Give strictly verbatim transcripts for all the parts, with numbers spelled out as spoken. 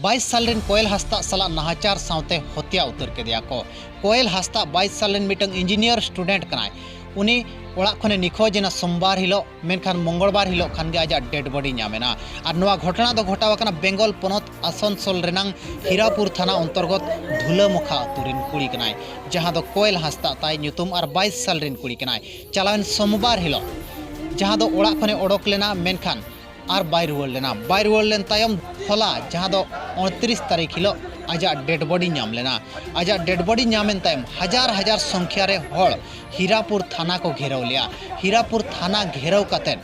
ᱵᱟᱭᱤᱥ ᱥᱟᱞ ᱨᱮᱱ ᱠᱚᱭᱮᱞ ᱦᱟᱸᱥᱫᱟᱜ ᱥᱟᱞᱟᱜ ᱱᱟᱦᱟᱪᱟᱨ ᱥᱟᱶᱛᱮ ᱦᱚᱛᱭᱟ ᱩᱛᱟᱹᱨ ᱠᱮᱫᱮᱭᱟ ᱠᱚ᱾ ᱠᱚᱭᱮᱞ ᱦᱟᱸᱥᱫᱟᱜ ᱵᱟᱭᱤᱥ ᱥᱟᱞ ᱨᱮᱱ ᱢᱤᱫᱴᱟᱝ ᱤᱧᱡᱤᱱᱤᱭᱟᱨ ᱥᱴᱩᱰᱮᱱᱴ ᱠᱟᱱᱟᱭ᱾ ᱩᱱᱤ ᱚᱲᱟᱜ ᱠᱷᱚᱱᱮ ᱱᱤᱠᱷᱳᱡᱽ ᱮᱱᱟ ᱥᱳᱢᱵᱟᱨ ᱦᱤᱞᱳᱜ, ᱢᱮᱱᱠᱷᱟᱱ ᱢᱚᱝᱜᱚᱞᱵᱟᱨ ᱦᱤᱞᱳᱜ ᱠᱷᱟᱱ ᱜᱮ ᱟᱡᱟᱜ ᱰᱮᱰ ᱵᱚᱰᱤ ᱧᱟᱢ ᱮᱱᱟ᱾ ᱟᱨ ᱱᱚᱣᱟ ᱜᱷᱚᱴᱚᱱᱟ ᱫᱚ ᱜᱷᱚᱴᱟᱣ ᱟᱠᱟᱱᱟ ᱵᱮᱝᱜᱚᱞ ᱯᱚᱱᱚᱛ ᱟᱥᱟᱱᱥᱳᱞ ᱨᱮᱱᱟᱝ ᱦᱤᱨᱟᱯᱩᱨ ᱛᱷᱟᱱᱟ ᱚᱱᱛᱚᱨᱜᱚᱛ ᱫᱷᱩᱞᱟᱹᱢᱩᱠᱷᱟ ᱟᱹᱛᱩ ᱨᱮᱱ ᱠᱩᱲᱤ ᱠᱟᱱᱟᱭ, ᱡᱟᱦᱟᱸ ᱫᱚ ᱠᱚᱭᱮᱞ ᱦᱟᱸᱥᱫᱟᱜ ᱛᱟᱭ ᱧᱩᱛᱩᱢ ᱟᱨ ᱵᱟᱭᱤᱥ ᱥᱟᱞ ᱨᱮᱱ ᱠᱩᱲᱤ ᱠᱟᱱᱟᱭ᱾ ᱪᱟᱞᱟᱣᱮᱱ ᱥᱳᱢᱵᱟᱨ ᱦᱤᱞᱳᱜ ᱡᱟᱦᱟᱸ ᱫᱚ ᱚᱲᱟᱜ ᱠᱷᱚᱱᱮ ᱚᱰᱚᱠ ᱞᱮᱱᱟ, ᱢᱮᱱᱠᱷᱟᱱ ᱟᱨ ᱵᱟᱭ ᱨᱩᱣᱟᱹᱲ ᱞᱮᱱᱟ᱾ ᱵᱟᱭ ᱨᱩᱣᱟᱹᱲ ᱞᱮᱱ ᱛᱟᱭᱚᱢ ᱦᱚᱞᱟ, ᱡᱟᱦᱟᱸ ᱫᱚ ᱩᱱᱛᱨᱤᱥ ᱛᱟᱹᱨᱤᱠᱷ ᱦᱤᱞᱳᱜ, ᱟᱡᱟᱜ ᱰᱮᱰ ᱵᱚᱰᱤ ᱧᱟᱢ ᱞᱮᱱᱟ᱾ ᱟᱡᱟᱜ ᱰᱮᱰ ᱵᱚᱰᱤ ᱧᱟᱢᱮᱱ ᱛᱟᱭᱚᱢ ᱦᱟᱡᱟᱨ ᱦᱟᱡᱟᱨ ᱥᱚᱝᱠᱷᱭᱟ ᱨᱮ ᱦᱚᱲ ᱦᱤᱨᱟᱯᱩᱨ ᱛᱷᱟᱱᱟ ᱠᱚ ᱜᱷᱮᱨᱟᱣ ᱞᱮᱫᱼᱟ᱾ ᱦᱤᱨᱟᱯᱩᱨ ᱛᱷᱟᱱᱟ ᱜᱷᱮᱨᱟᱣ ᱠᱟᱛᱮᱫ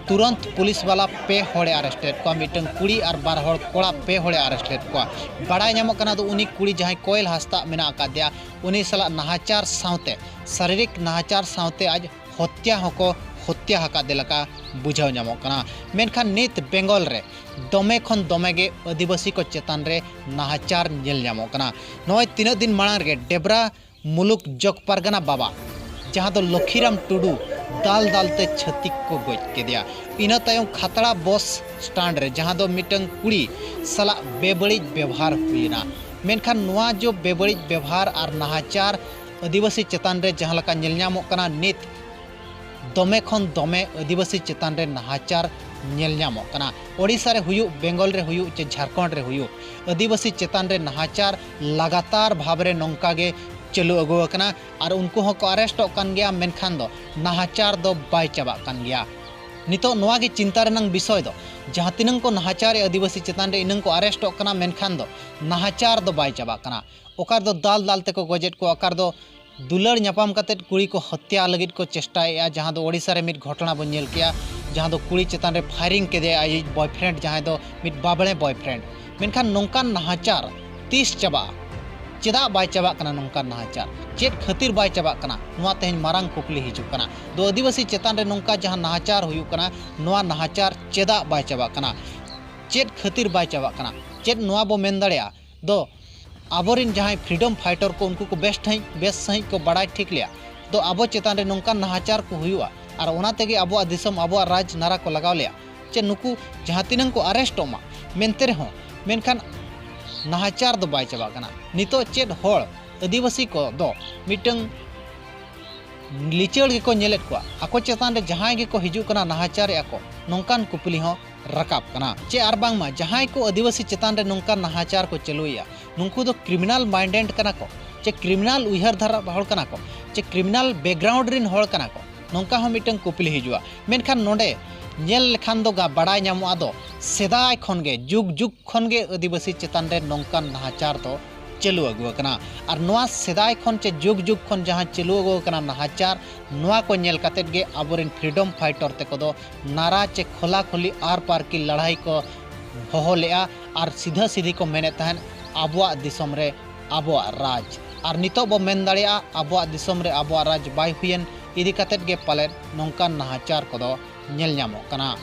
ᱛᱩᱨᱟᱱᱛ ᱯᱩᱞᱤᱥ ᱵᱟᱞᱟ ᱯᱮ ᱦᱚᱲᱮ ᱟᱨᱮᱥᱴ ᱞᱮᱫ ᱠᱚᱣᱟ, ᱢᱤᱫᱴᱟᱝ ᱠᱩᱲᱤ ᱟᱨ ᱵᱟᱨ ᱦᱚᱲ ᱠᱚᱲᱟ, ᱯᱮ ᱦᱚᱲᱮ ᱟᱨᱮᱥᱴ ᱞᱮᱫ ᱠᱚᱣᱟ᱾ ᱵᱟᱲᱟᱭ ᱧᱟᱢᱚᱜ ᱠᱟᱱᱟ ᱫᱚ ᱩᱱᱤ ᱠᱩᱲᱤ ᱡᱟᱦᱟᱸᱭ ᱠᱚᱭᱮᱞ ᱦᱟᱸᱥᱫᱟᱜ ᱢᱮᱱᱟᱜ ᱟᱠᱟᱫᱮᱭᱟ, ᱩᱱᱤ ᱥᱟᱞᱟᱜ ᱱᱟᱦᱟᱪᱟᱨ ᱥᱟᱶᱛᱮ, ᱥᱟᱨᱤᱨᱤᱠ ᱱᱟᱦᱟᱪᱟᱨ ᱥᱟᱶᱛᱮ ᱟᱡ ᱦᱚᱛᱭᱟ ᱦᱚᱸᱠᱚ ᱦᱚᱛᱭᱟ ᱟᱠᱟᱫᱮ ᱞᱮᱠᱟ ᱵᱩᱡᱷᱟᱹᱣ ᱧᱟᱢᱚᱜ ᱠᱟᱱᱟ᱾ ᱢᱮᱱᱠᱷᱟᱱ ᱱᱤᱛ ᱵᱮᱝᱜᱚᱞ ᱨᱮ ᱫᱚᱢᱮ ᱠᱷᱚᱱ ᱫᱚᱢᱮ ᱜᱮ ᱟᱹᱫᱤᱵᱟᱹᱥᱤ ᱠᱚ ᱪᱮᱛᱟᱱ ᱨᱮ ᱱᱟᱦᱟᱪᱟᱨ ᱧᱮᱞ ᱧᱟᱢᱚᱜ ᱠᱟᱱᱟ᱾ ᱱᱚᱜᱼᱚᱭ ᱛᱤᱱᱟᱹᱜ ᱫᱤᱱ ᱢᱟᱲᱟᱝ ᱨᱮᱜᱮ ᱰᱮᱵᱽᱨᱟ ᱢᱩᱞᱩᱠ ᱡᱚᱜᱽ ᱯᱟᱨᱜᱟᱱᱟ ᱵᱟᱵᱟ, ᱡᱟᱦᱟᱸ ᱫᱚ ᱞᱚᱠᱷᱤᱨᱟᱢ ᱴᱩᱰᱩ ᱫᱟᱞ ᱫᱟᱞ ᱛᱮ ᱪᱷᱟᱹᱛᱤᱠ ᱠᱚ ᱜᱚᱡ ᱠᱮᱫᱮᱭᱟ᱾ ᱤᱱᱟᱹ ᱛᱟᱭᱚᱢ ᱠᱷᱟᱛᱲᱟ ᱵᱚᱥ ᱥᱴᱟᱱᱰ ᱨᱮ ᱡᱟᱦᱟᱸ ᱫᱚ ᱢᱤᱫᱴᱟᱝ ᱠᱩᱲᱤ ᱥᱟᱞᱟᱜ ᱵᱮᱵᱟᱹᱲᱤᱡ ᱵᱮᱵᱚᱦᱟᱨ ᱦᱩᱭᱮᱱᱟ᱾ ᱢᱮᱱᱠᱷᱟᱱ ᱱᱚᱣᱟ ᱡᱚ ᱵᱮᱵᱟᱹᱲᱤᱡ ᱵᱮᱵᱚᱦᱟᱨ ᱟᱨ ᱱᱟᱦᱟᱪᱟᱨ ᱟᱹᱫᱤᱵᱟᱹᱥᱤ ᱪᱮᱛᱟᱱ ᱨᱮ ᱡᱟᱦᱟᱸ ᱞᱮᱠᱟ ᱧᱮᱞ ᱧᱟᱢᱚᱜ ᱠᱟᱱᱟ, ᱱᱤᱛ ᱫᱚᱢᱮ ᱠᱷᱚᱱ ᱫᱚᱢᱮ ᱟᱹᱫᱤᱵᱟᱹᱥᱤ ᱪᱮᱛᱟᱱ ᱨᱮ ᱱᱟᱦᱟᱪᱟᱨ ᱧᱮᱞ ᱧᱟᱢᱚᱜ ᱠᱟᱱᱟ᱾ ᱳᱰᱤᱥᱟ ᱨᱮ ᱦᱩᱭᱩᱜ, ᱵᱮᱝᱜᱚᱞ ᱨᱮ ᱦᱩᱭᱩᱜ, ᱪᱮ ᱡᱷᱟᱲᱠᱷᱚᱸᱰ ᱨᱮ ᱦᱩᱭᱩᱜ, ᱟᱹᱫᱤᱵᱟᱹᱥᱤ ᱪᱮᱛᱟᱱ ᱨᱮ ᱱᱟᱦᱟᱪᱟᱨ ᱞᱟᱜᱟᱛᱟᱨ ᱵᱷᱟᱵᱽ ᱨᱮ ᱱᱚᱝᱠᱟ ᱜᱮ ᱪᱟᱹᱞᱩ ᱟᱹᱜᱩ ᱟᱠᱟᱱᱟ᱾ ᱟᱨ ᱩᱱᱠᱩ ᱦᱚᱸᱠᱚ ᱟᱨᱮᱥᱴᱚᱜ ᱠᱟᱱ ᱜᱮᱭᱟ, ᱢᱮᱱᱠᱷᱟᱱ ᱫᱚ ᱱᱟᱦᱟᱪᱟᱨ ᱫᱚ ᱵᱟᱭ ᱪᱟᱵᱟᱜ ᱠᱟᱱ ᱜᱮᱭᱟ᱾ ᱱᱤᱛᱚᱜ ᱱᱚᱣᱟ ᱜᱮ ᱪᱤᱱᱛᱟ ᱨᱮᱱᱟᱝ ᱵᱤᱥᱚᱭ ᱫᱚ, ᱡᱟᱦᱟᱸ ᱛᱤᱱᱟᱹᱝ ᱠᱚ ᱱᱟᱦᱟᱪᱟᱨᱮ ᱟᱹᱫᱤᱵᱟᱹᱥᱤ ᱪᱮᱛᱟᱱ ᱨᱮ, ᱤᱱᱟᱹᱝ ᱠᱚ ᱟᱨᱮᱥᱴᱚᱜ ᱠᱟᱱᱟ, ᱢᱮᱱᱠᱷᱟᱱ ᱫᱚ ᱱᱟᱦᱟᱪᱟᱨ ᱫᱚ ᱵᱟᱭ ᱪᱟᱵᱟᱜ ᱠᱟᱱᱟ᱾ ᱚᱠᱟ ᱨᱮᱫᱚ ᱫᱟᱞ ᱫᱟᱞ ᱛᱮᱠᱚ ᱜᱚᱡᱮᱫ ᱠᱚᱣᱟ, ᱚᱠᱟ ᱨᱮᱫᱚ ᱫᱩᱞᱟᱹᱲ ᱧᱟᱯᱟᱢ ᱠᱟᱛᱮᱫ ᱠᱩᱲᱤ ᱠᱚ ᱦᱚᱛᱭᱟ ᱞᱟᱹᱜᱤᱫ ᱠᱚ ᱪᱮᱥᱴᱟᱭᱮᱫᱼᱟ, ᱡᱟᱦᱟᱸ ᱫᱚ ᱳᱰᱤᱥᱟ ᱨᱮ ᱢᱤᱫ ᱜᱷᱚᱴᱚᱱᱟ ᱵᱚᱱ ᱧᱮᱞ ᱠᱮᱜᱼᱟ, ᱡᱟᱦᱟᱸ ᱫᱚ ᱠᱩᱲᱤ ᱪᱮᱛᱟᱱ ᱨᱮ ᱯᱷᱟᱭᱨᱤᱝ ᱠᱮᱫᱮᱭᱟ ᱟᱡᱤᱡ ᱵᱚᱭᱯᱷᱨᱮᱱᱰ, ᱡᱟᱦᱟᱸᱭ ᱫᱚ ᱢᱤᱫ ᱵᱟᱵᱽᱲᱮ ᱵᱚᱭᱯᱷᱨᱮᱱᱰ᱾ ᱢᱮᱱᱠᱷᱟᱱ ᱱᱚᱝᱠᱟᱱ ᱱᱟᱦᱟᱪᱟᱨ ᱛᱤᱥ ᱪᱟᱵᱟᱜᱼᱟ? ᱪᱮᱫᱟᱜ ᱵᱟᱭ ᱪᱟᱵᱟᱜ ᱠᱟᱱᱟ ᱱᱚᱝᱠᱟᱱ ᱱᱟᱦᱟᱪᱟᱨ? ᱪᱮᱫ ᱠᱷᱟᱹᱛᱤᱨ ᱵᱟᱭ ᱪᱟᱵᱟᱜ ᱠᱟᱱᱟ? ᱱᱚᱣᱟ ᱛᱮᱦᱮᱧ ᱢᱟᱨᱟᱝ ᱠᱩᱠᱞᱤ ᱦᱤᱡᱩᱜ ᱠᱟᱱᱟ᱾ ᱫᱚ ᱟᱹᱫᱤᱵᱟᱹᱥᱤ ᱪᱮᱛᱟᱱ ᱨᱮ ᱱᱚᱝᱠᱟ ᱡᱟᱦᱟᱸ ᱱᱟᱦᱟᱪᱟᱨ ᱦᱩᱭᱩᱜ ᱠᱟᱱᱟ, ᱱᱚᱣᱟ ᱱᱟᱦᱟᱪᱟᱨ ᱪᱮᱫᱟᱜ ᱵᱟᱭ ᱪᱟᱵᱟᱜ ᱠᱟᱱᱟ? ᱪᱮᱫ ᱠᱷᱟᱹᱛᱤᱨ ᱵᱟᱭ ᱪᱟᱵᱟᱜ ᱠᱟᱱᱟ? ᱪᱮᱫ ᱱᱚᱣᱟ ᱵᱚ ᱢᱮᱱ ᱫᱟᱲᱮᱭᱟᱜᱼᱟ ᱫᱚ ᱟᱵᱚᱨᱮᱱ ᱡᱟᱦᱟᱸᱭ ᱯᱷᱨᱤᱰᱚᱢ ᱯᱷᱟᱭᱴᱟᱨ ᱠᱚ, ᱩᱱᱠᱩ ᱠᱚ ᱵᱮᱥ ᱴᱷᱟᱺᱦᱤᱡ, ᱵᱮᱥ ᱥᱟᱺᱦᱤᱡ ᱠᱚ ᱵᱟᱲᱟᱭ ᱴᱷᱤᱠ ᱞᱮᱭᱟ ᱫᱚ ᱟᱵᱚ ᱪᱮᱛᱟᱱ ᱨᱮ ᱱᱚᱝᱠᱟᱱ ᱱᱟᱦᱟᱪᱟᱨ ᱠᱚ ᱦᱩᱭᱩᱜᱼᱟ ᱟᱨ ᱚᱱᱟ ᱛᱮᱜᱮ ᱟᱵᱚᱣᱟᱜ ᱫᱤᱥᱚᱢ, ᱟᱵᱚᱣᱟᱜ ᱨᱟᱡᱽ ᱱᱟᱨᱟ ᱠᱚ ᱞᱟᱜᱟᱣ ᱞᱮᱭᱟ᱾ ᱪᱮ ᱱᱩᱠᱩ ᱡᱟᱦᱟᱸ ᱛᱤᱱᱟᱹᱝ ᱠᱚ ᱟᱨᱮᱥᱴᱚᱜ ᱢᱟ, ᱢᱮᱱᱛᱮ ᱨᱮᱦᱚᱸ ᱢᱮᱱᱠᱷᱟᱱ ᱱᱟᱦᱟᱪᱟᱨ ᱫᱚ ᱵᱟᱭ ᱪᱟᱵᱟᱜ ᱠᱟᱱᱟ᱾ ᱱᱤᱛᱚᱜ ᱪᱮᱫ ᱦᱚᱲ ᱟᱹᱫᱤᱵᱟᱹᱥᱤ ᱠᱚ ᱫᱚ ᱢᱤᱫᱴᱟᱝ ᱞᱤᱪᱟᱹᱲ ᱜᱮᱠᱚ ᱧᱮᱞᱮᱫ ᱠᱚᱣᱟ, ᱟᱠᱚ ᱪᱮᱛᱟᱱ ᱨᱮ ᱡᱟᱦᱟᱸᱭ ᱜᱮᱠᱚ ᱦᱤᱡᱩᱜ ᱠᱟᱱᱟ, ᱱᱟᱦᱟᱪᱟᱨᱮᱜᱼᱟ ᱠᱚ, ᱱᱚᱝᱠᱟᱱ ᱠᱩᱯᱞᱤ ᱦᱚᱸ ᱨᱟᱠᱟᱵ ᱠᱟᱱᱟ᱾ ᱪᱮ ᱟᱨ ᱵᱟᱝᱢᱟ ᱡᱟᱦᱟᱸᱭ ᱠᱚ ᱟᱹᱫᱤᱵᱟᱹᱥᱤ ᱪᱮᱛᱟᱱ ᱨᱮ ᱱᱚᱝᱠᱟᱱ ᱱᱟᱦᱟᱪᱟᱨ ᱠᱚ ᱪᱟᱹᱞᱩᱭᱮᱜᱼᱟ, ᱱᱩᱠᱩ ᱫᱚ criminal minded ᱠᱟᱱᱟ ᱠᱚ, ᱪᱮ criminal ᱩᱭᱦᱟᱹᱨ ᱫᱷᱟᱨᱟ ᱦᱚᱲ ᱠᱟᱱᱟ ᱠᱚ, ᱪᱮ criminal background ᱨᱤᱱ ᱦᱚᱲ ᱠᱟᱱᱟ ᱠᱚ, ᱱᱚᱝᱠᱟ ᱦᱚᱸ ᱢᱤᱫᱴᱟᱝ ᱠᱩᱯᱞᱤ ᱦᱤᱡᱩᱜᱼᱟ᱾ ᱢᱮᱱᱠᱷᱟᱱ ᱱᱚᱰᱮ ᱧᱮᱞ ᱞᱮᱠᱷᱟᱱ ᱫᱚ ᱜᱟ-, ᱵᱟᱲᱟᱭ ᱧᱟᱢᱚᱜᱼᱟ ᱫᱚ ᱥᱮᱫᱟᱭ ᱠᱷᱚᱱ ᱜᱮ, ᱡᱩᱜᱽ ᱡᱩᱜᱽ ᱠᱷᱚᱱ ᱜᱮ ᱟᱹᱫᱤᱵᱟᱹᱥᱤ ᱪᱮᱛᱟᱱ ᱨᱮ ᱱᱚᱝᱠᱟᱱ ᱱᱟᱦᱟᱪᱟᱨ ᱫᱚ ᱪᱟᱹᱞᱩ ᱟᱹᱜᱩ ᱟᱠᱟᱱᱟ᱾ ᱟᱨ ᱱᱚᱣᱟ ᱥᱮᱫᱟᱭ ᱠᱷᱚᱱ ᱪᱮ ᱡᱩᱜᱽ ᱡᱩᱜᱽ ᱠᱷᱚᱱ ᱡᱟᱦᱟᱸ ᱪᱟᱹᱞᱩ ᱟᱹᱜᱩ ᱟᱠᱟᱱᱟ ᱱᱟᱦᱟᱪᱟᱨ, ᱱᱚᱣᱟ ᱠᱚ ᱧᱮᱞ ᱠᱟᱛᱮᱫ ᱜᱮ ᱟᱵᱚᱨᱮᱱ freedom fighter ᱛᱮᱠᱚ ᱫᱚ ᱱᱟᱨᱟ ᱪᱮ ᱠᱷᱚᱞᱟ ᱠᱷᱚᱞᱤ ᱟᱨ ᱯᱟᱨ ᱠᱤ ᱞᱟᱲᱦᱟᱭ ᱠᱚ ᱦᱚᱦᱚ ᱞᱮᱜᱼᱟ ᱟᱨ ᱥᱤᱫᱷᱟᱹ ᱥᱤᱫᱷᱤ ᱠᱚ ᱢᱮᱱᱮᱫ ᱛᱟᱦᱮᱸᱫ, "ᱟᱵᱚᱣᱟᱜ ᱫᱤᱥᱚᱢ ᱨᱮ ᱟᱵᱚᱣᱟᱜ ᱨᱟᱡᱽ᱾" ᱟᱨ ᱱᱤᱛᱚᱜ ᱵᱚ ᱢᱮᱱ ᱫᱟᱲᱮᱭᱟᱜᱼᱟ, ᱟᱵᱚᱣᱟᱜ ᱫᱤᱥᱚᱢ ᱨᱮ ᱟᱵᱚᱣᱟᱜ ᱨᱟᱡᱽ ᱵᱟᱭ ᱦᱩᱭᱮᱱ ᱤᱫᱤ ᱠᱟᱛᱮᱫ ᱜᱮ ᱯᱟᱞᱮᱫ ᱱᱚᱝᱠᱟᱱ ᱱᱟᱦᱟᱪᱟᱨ ᱠᱚᱫᱚ ᱧᱮᱞ ᱧᱟᱢᱚᱜ ᱠᱟᱱᱟ᱾